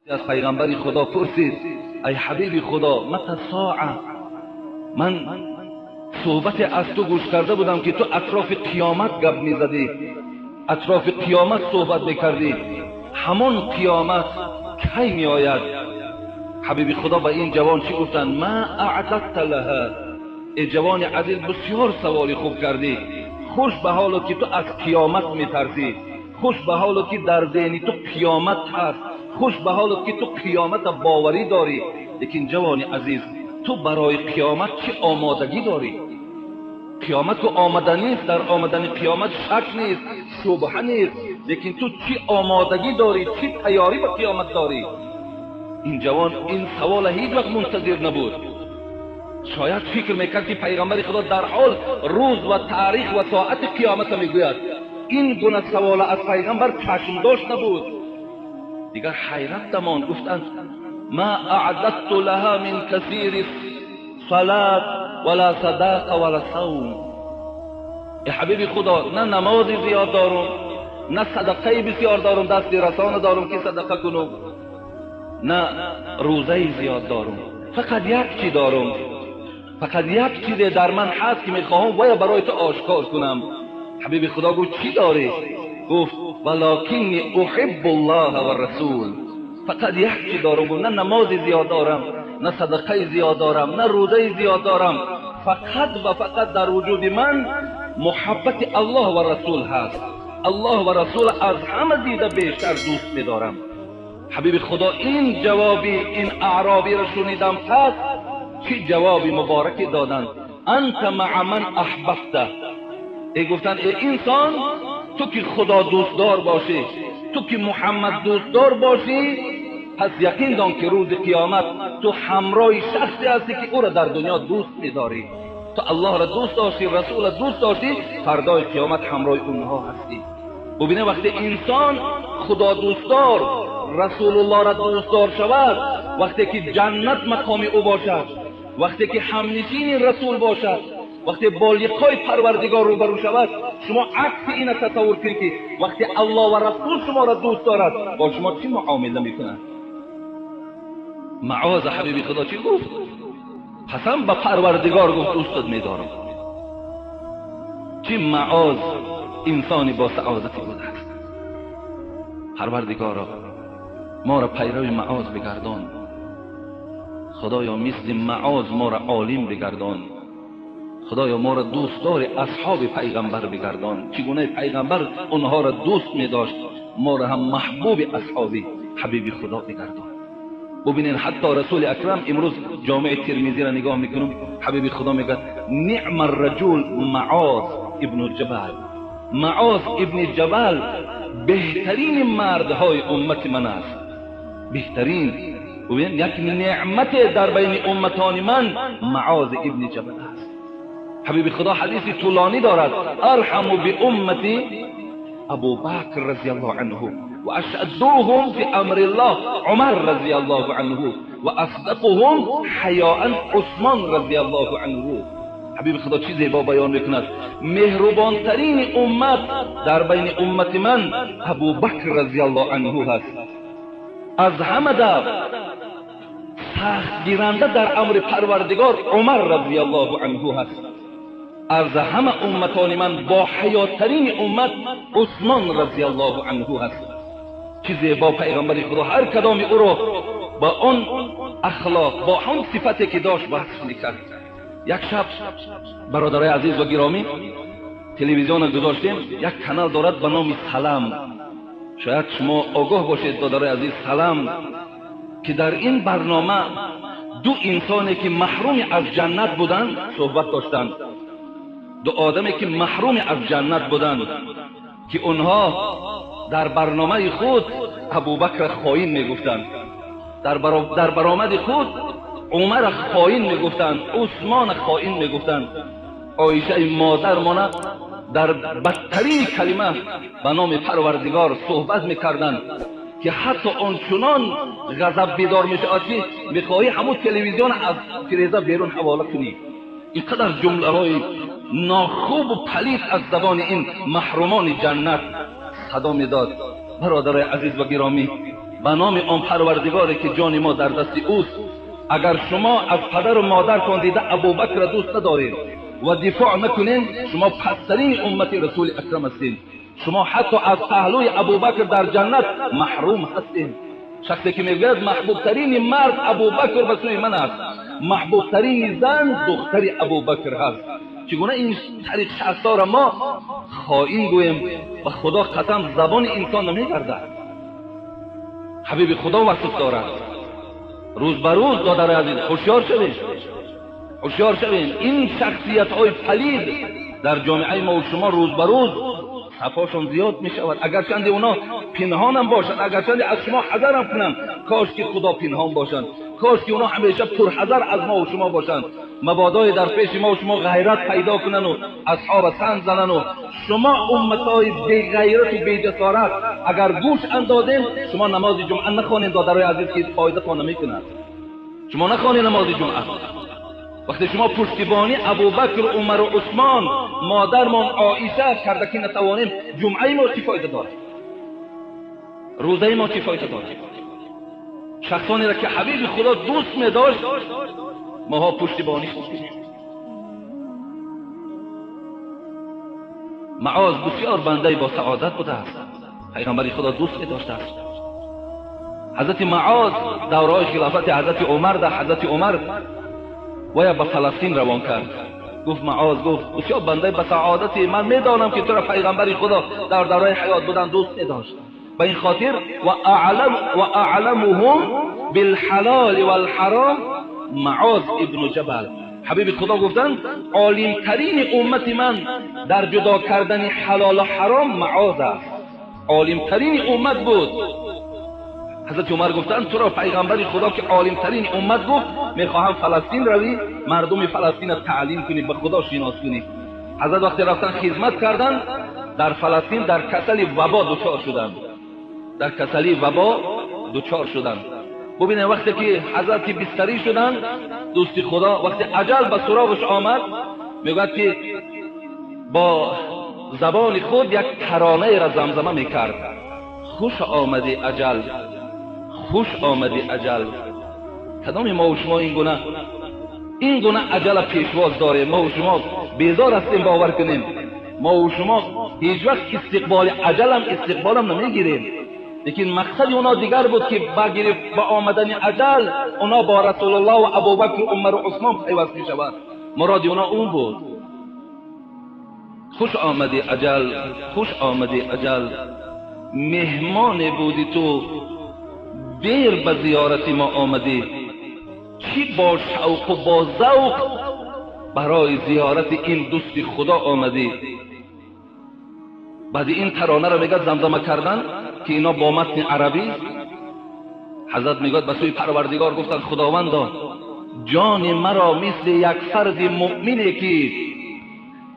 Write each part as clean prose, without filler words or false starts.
Аз пайғамбари Худо пурсид: ай ҳабиби Худо, мата соа? Ман суҳбате аз ту гӯш карда будам, ки ту атрофи қиёмат гап мезадӣ, атрофи қиёмат суҳбат мекардӣ. Ҳамон қиёмат кай меояд? Ҳабиби Худо ба ин ҷавон чӣ гуфтанд? Ма аъдадта лаҳа. Эй ҷавони азиз, бисёр саволи хуб кардӣ. Хуш ба ҳоло ки ту аз қиёмат метарсӣ, хуш ба ҳоло ки дар зеҳни ту қиёмат ҳаст, хуш ба ҳоло ки ту қиёмата боварӣ дорӣ. Лекин ҷавони азиз, ту барои қиёмат чӣ омодагӣ дорӣ? Қиёмат ку омаданист, дар омадани қиёмат шак нест, шубҳа нест, лекин ту чӣ омодагӣ дорӣ, чӣ тайёрӣ ба қиёмат дорӣ? Ин ҷавон ин савола ҳеҷ вақт мунтазир набуд. Шояд фикр мекард, ки пайғамбари Худо дар ҳол рӯз ва таърих ва соати қиёмата мегӯяд. Ин гуна савола аз пайғамбар чашмдошт набуд. Дигар ҳайрат дамонд. Гуфтанд: ма аъдадту лаҳа мин касири салат вала садақа вала савм. Э ҳабиби Худо, на намози зиёд дорум, на садақаи бисёр дорум, дасти расона дорум, ки садақа кунум, на рӯзаи зиёд дорум. Фақат як чӣ дорум, фақат як чизе дар ман ҳаст, ки мехоҳам вая барои ту ошкор кунам. Ҳабиби Худо гуфт: чӣ дорӣ? Гуфт: валокинни уҳиббу ллоҳа ва расул. Фақат як чӣ дорум. Гуфт: на намози зиёд дорам, на садақаи зиёд дорам, на рӯзаи зиёд дорам, фақат ва фақат дар вуҷуди ман муҳаббати Аллоҳ ва расул ҳаст. Аллоҳ ва расул аз ҳама дида бештар дӯст медорам. Ҳабиби Худо ин ҷавоби ин аъробиро шунидам, пас чӣ ҷавоби мубораке доданд: анта маа ман аҳбабта. Э гуфтанд: э инсон, ту ки Худо дӯстдор бошӣ, ту ки Муҳаммад дӯстдор бошӣ, пас яқин дон, ки рӯзи қиёмат ту ҳамроҳи шахсе ҳастӣ, ки ӯро дар дунё дӯст медорӣ. Ту Аллоҳро дӯст доштӣ, расулро дӯст доштӣ, фардои қиёмат ҳамроҳи онҳо ҳастӣ. Бубинед, вақте инсон худодӯстдор, расулуллоҳро дӯстдор шавад, вақте ки ҷаннат мақоми ӯ бошад, вақте ки ҳамнишини расул бошад, вақте бо лиқои Парвардигор рӯбарӯ шавад, шумо акси ина тасаввур кунед, ки вақте Аллоҳ ва расул шуморо дӯст дорад, бо шумо чӣ муомила мекунад. Маоза ҳабиби Худо чӣ гуфт? Қасам ба Парвардигор, гуфт, дӯстат медорам. Чӣ Маоз инсони бо саодате будааст! Парвардигоро, моро пайрави Маоз бигардон. Худоё, мисли Маоз моро олим бигардон. Худоё, моро дӯстдори асҳоби пайғамбар бигардон. Чӣ гуна пайғамбар онҳоро дӯст медошт, моро ҳам маҳбуби асҳоби ҳабиби Худо бигардон. Бубинед, ҳатто расули акрам, имрӯз ҷомеи Термизиро нигоҳ мекунам, ҳабиби Худо мегӯяд: ниъма раҷул Маоз ибну Ҷабал. Маоз ибни Ҷабал беҳтарини мардҳои уммати ман аст, беҳтарин. Бубинед, як неъмате дар байни умматони ман Маоз ибни Ҷабал аст. Ҳабиби Худо ҳадиси тӯлонӣ дорад: арҳаму биуммати Абубакр разияллоҳу анҳу ва ашаддуҳум фи амриллоҳ Умар разияллоҳу анҳу ва асдақуҳум ҳаёан Усмон разияллоҳу анҳу. Ҳабиби Худо чӣ зебо баён мекунад: меҳрубонтарини уммат дар байни уммати ман Абубакр разияллоҳу анҳу ҳаст, аз ҳама дар сахтгиранда дар амри Парвардигор Умар разияллоҳу анҳу ҳаст, аз ҳама умматони ман бо ҳаёттарини уммат Усмон разияллоҳу анҳу ҳаст. Чӣ зебо пайғамбари Худо ҳар кадоми ӯро ба он ахлоқ, бо он сифате ки дошт, васф мекард. Як шаб, бародарои азиз ва гиромӣ, телевизионро гузоштем. Як канал дорад ба номи Салам, шояд шумо огоҳ бошед, додарои азиз, Салам, ки дар ин барнома ду инсоне ки маҳруми аз ҷаннат буданд, суҳбат доштанд. Ду одаме ки маҳруми аз ҷаннат буданд, ки онҳо дар барномаи худ Абубакр хоин мегуфтанд, дар баромади худ Умар хоин мегуфтанд, Усмон хоин мегуфтанд, Оишаи модармона дар бадтарин калима ба номи Парвардигор суҳбат мекарданд, ки ҳатто ончунон ғазаб бедор мешавад, ки мехоҳӣ ҳамун телевизион аз тиреза берун ҳавола кунӣ. Ин қадар ҷумлаҳои нохубу палид аз забони ин маҳрумони ҷаннат садо медод. Бародарои азиз ва гиромӣ, به نام آن پروردگاری که جان ما در دست اوست، اگر شما از پدر و مادرتان دیده ابوبکر را دوست ندارید و دفاع نکنین، شما پسترین امت رسول اکرم هستین. شما حتی از پهلوی ابوبکر در جنت محروم هستین. شخصی که میگوید محبوبترین مرد ابوبکر به سوی من است، محبوبترین زن دختر ابوبکر هست، چگونه این طریق شخصا را ما خائن گوییم؟ و خدا قسم زبان انسان نمیگردد. حبیب خدا وصف دارد. روز به روز دادر عزیز هوشیار شویم، هوشیار شویم. این شخصیت های پلید در جامعه ما و شما روز به روز صفاشون زیاد می شود. اگرچند اونا پنهان هم باشند، اگرچند از شما حذر هم کنند، کاش که خدا پنهان باشند، کاش که اونا همیشه پرحذر از ما و شما باشند، مبادای در پیش ما و شما غیرت پیدا کنن و اصحاب سن زنن و شما امتای بی غیرت و بی جسارت اگر گوش اندازین، شما نماز جمعه نخوانین دادرای عزیز که فایده پا نمیکنند. شما نخوانین نماز جمعه. وقتی شما پشتیبانی ابوبکر، عمر و عثمان، مادرمان عایشه کرده که نتوانیم، جمعه ما چی فایده داره؟ روزه ما چی فایده داره؟ شخصانی را که حبیب خدا دوست می داشت ماها پشتیبانی میکنیم. معاذ بسیار بنده با سعادت بوده است، پیغمبر خدا دوست می داشته است. حضرت معاذ دورهای خلافت حضرت عمر در حضرت عمر ویا به فلسطین روان کرد. گفت معاذ، گفت بسیار بنده به سعادتی، من میدانم که تو را پیغمبر خدا در دورهای حیات بودن دوست می داشت، به این خاطر و اعلمهم بالحلال والحرام معاذ ابن جبل. حبیب خدا گفتند عالمترین امت من در جدا کردن حلال و حرام معاذ است، عالمترین امت بود. حضرت عمر گفتند تو را پیغمبر خدا که عالمترین امت گفت میخواهم فلسطین روی، مردم فلسطین را تعلیم کنی، به خدا شناس کنی. حضرت وقتی رفتن خدمت کردن در فلسطین، در کسل وبا دچار شدند، در کسلی وبا دچار شدند. ببینید وقتی که حضرت بستری شدند، دوستی خدا وقتی اجل به سراغش آمد، میگوید که با زبان خود یک ترانه را زمزمه میکرد: خوش آمدی اجل، خوش آمدی اجل. کدام ما و شما این گونه اجل پیشواز داریم؟ ما و شما بیزار هستیم، باور کنیم ما و شما هیچ وقت استقبال اجل هم نمیگیریم. لیکن مقصد اونا دیگر بود که با آمدن اجل اونا با رسول الله و ابوبکر و عمر و عثمان پیوست می شود. مراد اونا اون بود. خوش آمدی اجل، خوش آمدی اجل، مهمان بودی تو، دیر به زیارت ما آمدی، چی با شوق و با ذوق برای زیارت این دوست خدا آمدی. بعد این ترانه را میگه زمزمه کردن که اینا با متن عربی. حضرت میگه به سوی پروردگار گفتن خداوندا جان مرا مثل یک فرد مؤمنی که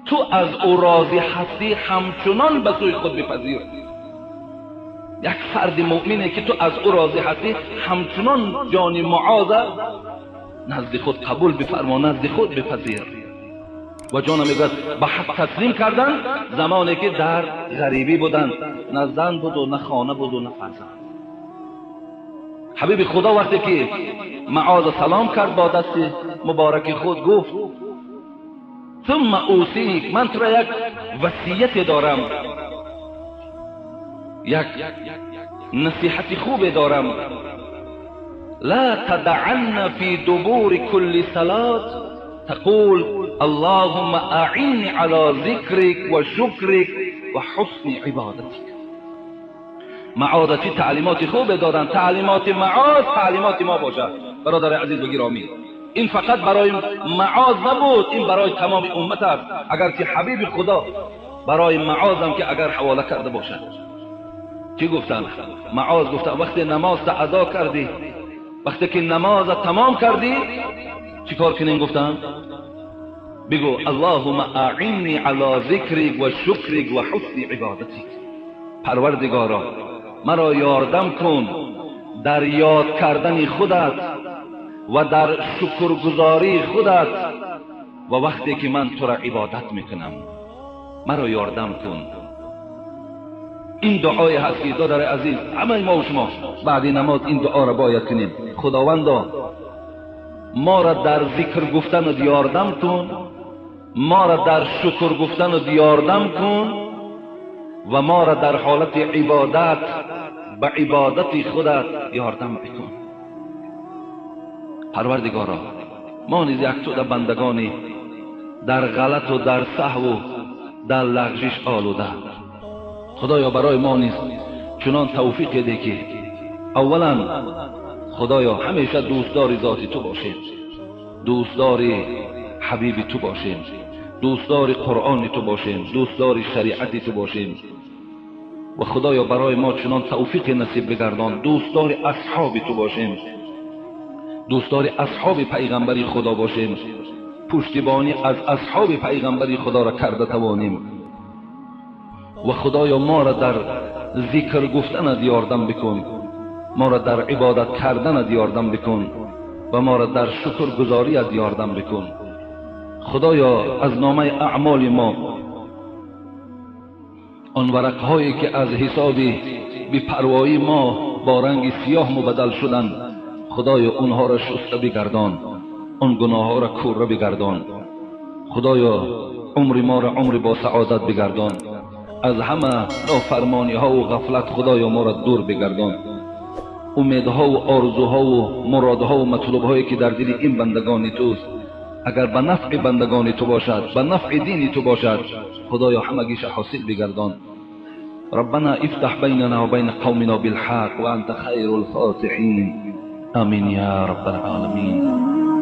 تو از او راضی هستی همچنان به سوی خود بپذیر. یک فرد مؤمنی که تو از او راضی هستی همچنان جان معاذ نزد خود قبول بفرما، نزد خود بپذیر. و جان میگوید به حق تسلیم کردن زمانی که در غریبی بودند، نه زن بود و نه خانه بود و نه فرزند. حبیب خدا وقتی که معاذ سلام کرد با دست مبارک خود گفت ثم اوصیک، من تو را یک وصیت دارم، یک نصیحت خوب دارم. لا تدعن فی دبور كل صلاة تقول اللهم اعنی على ذکرک و شکرک و حسن عبادتک. معاذ چی تعلیمات خوب دادن؟ تعلیمات معاذ تعلیمات ما باشد برادر عزیز و گرامی. این فقط برای معاذ نبود، این برای تمام امت است. اگر که حبیب خدا برای معاذ هم که اگر حواله کرده باشد، چی گفتن؟ معاذ گفتن وقتی نماز ادا کردی، وقتی که نماز تمام کردی چیکار کنین؟ گفتن بگو اللهم اعنی علی ذکرک و شکرک و حسن عبادتک. پروردگارا مرا یاردم کن در یاد کردن خودت و در شکرگزاری خودت و وقتی که من تو را عبادت میکنم مرا یاردم کن. Ин дуое ҳаст ки додари азиз, ҳамаи мо ва шумо баъди намоз ин дуоро бояд кунем. Худовандо, моро дар зикр гуфтанат ёрдам кун, моро дар шукр гуфтанат ёрдам кун ва моро дар ҳолати ибодат ба ибодати худат ёрдам бикун. Парвардигоро, мо низ як тӯда бандагони дар ғалату дар саҳву дар лағжиш олуда. Худоё, барои мо низ чунон тавфиқе де ки аввалан Худоё ҳамеша дӯстдори зоти ту бошем, дӯстдори ҳабиби ту бошем, дӯстдори Қуръони ту бошем, дӯстдори шариати ту бошем. Ва Худоё барои мо чунон тавфиқе насиб бигардон, дӯстдори асҳоби ту бошем, дӯстдори асҳоби пайғамбари Худо бошем, пуштибонӣ аз асҳоби пайғамбари Худоро карда тавонем. Ва Худоё моро дар зикр гуфтанат ёрдам бикун, моро дар ибодат карданат ёрдам бикун ва моро дар шукргузорият ёрдам бикун. Худоё аз номаи аъмоли мо он варақҳое ки аз ҳисоби бепарвоии мо бо ранги сиёҳ мубаддал шуданд, Худоё онҳоро шуста бигардон, он гуноҳҳоро кӯра бигардон. Худоё умри моро умри бо саодат бигардон, аз ҳама нофармониҳову ғафлат Худоё моро дур бигардон. Умедҳову орзуҳову муродҳову матлубҳое ки дар дили ин бандагони туст, агар ба нафъи бандагони ту бошад, ба нафъи дини ту бошад, Худоё ҳамагиша ҳосил бигардон. ربنا افتح بيننا وبين قومنا بالحق وأنت خير الفاتحين. آمين يا رب العالمين.